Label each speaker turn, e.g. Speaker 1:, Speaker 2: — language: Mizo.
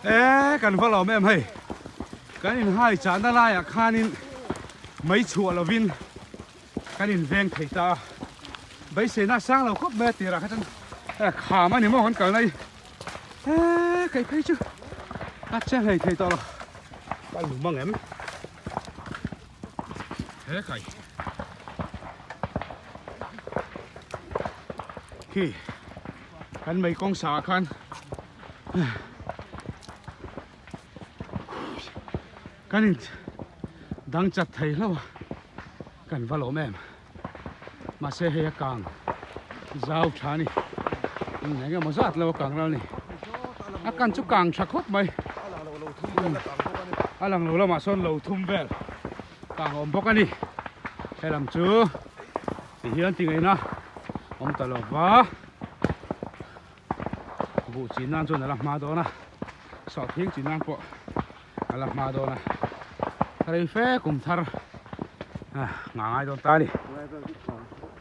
Speaker 1: E kan va lawm em hei kan inhai chahna laiah khanin mei chhuah lovin kan inveng thei ta a beiseina a sang lo khawp mai a tirah kha chuan kham a ni maw kan kalna hi e kei phei chu a che hlei thei tawh lo ka lum ang em he kai khi kan mei kawng sa ah khan Kan in dang chat thei hlauh a, kan va lawm em. Mahse hei a kang zau tha a ni, eng emaw zat lo a kang ral a ni. A kan chu kang tha khawp mai, a lang lo lamah sawn lo thum vel kang a awm bawk a ni. Helam chu tihian tingaihna awm ta lo va. Buh chin nan chuan a la hma dawn a, sawhthing chin nan pawh a la hma dawn a, rei fe kum thar ah nghah ngai dawn ta a ni.